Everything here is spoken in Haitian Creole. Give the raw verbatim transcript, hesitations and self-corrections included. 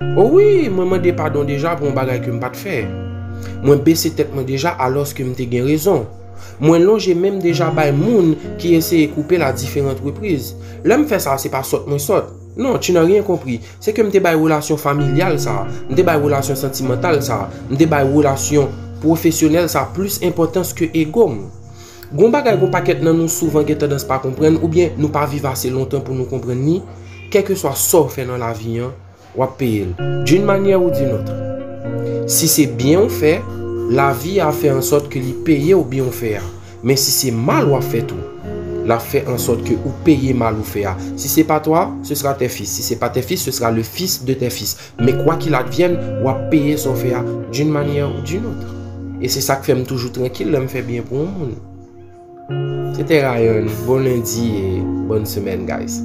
O wi, mwen mande padon deja pou yon bagay ke m pa t fè. Mwen bese tèt mwen deja alòske m te gen rezon. Mwen lonje men m deja bay moun ki eseye koupe l a diferant repriz. Lè m fè sa, se pa sòt mwen sòt. Non, tu n'as rien compris. Se ke m te bay relasyon familyal sa, m te bay relasyon santimantal sa, m te bay relasyon pwofesyonèl sa plis enpòtans ke ego m. Gon bagay gon pakèt nan nou souvan gen tandans pa konprann oubyen nou pa viv ase lontan pou nou konprann li, kèlkeswa sa w fè nan lavi an, w ap peye l d'une manière ou d'une autre. Si se byen w fè, lavi a fè an sòt ke li peye w byen w fè a. Men si se mal w ap fè tou, l ap fè an sòt ke ou peye mal ou fè a. Si c'est pas toi, ce sera tes fils. Si c'est pas tes fils, ce sera le fils de tes fils. Men quoi qu'il advienne, w ap peye sa w fè a d'une manière ou d'une autre. E se sa k fè m toujou trankil lè m fè byen pou yon moun. Se te Ryan, bon lendi e bonne semaine, guys.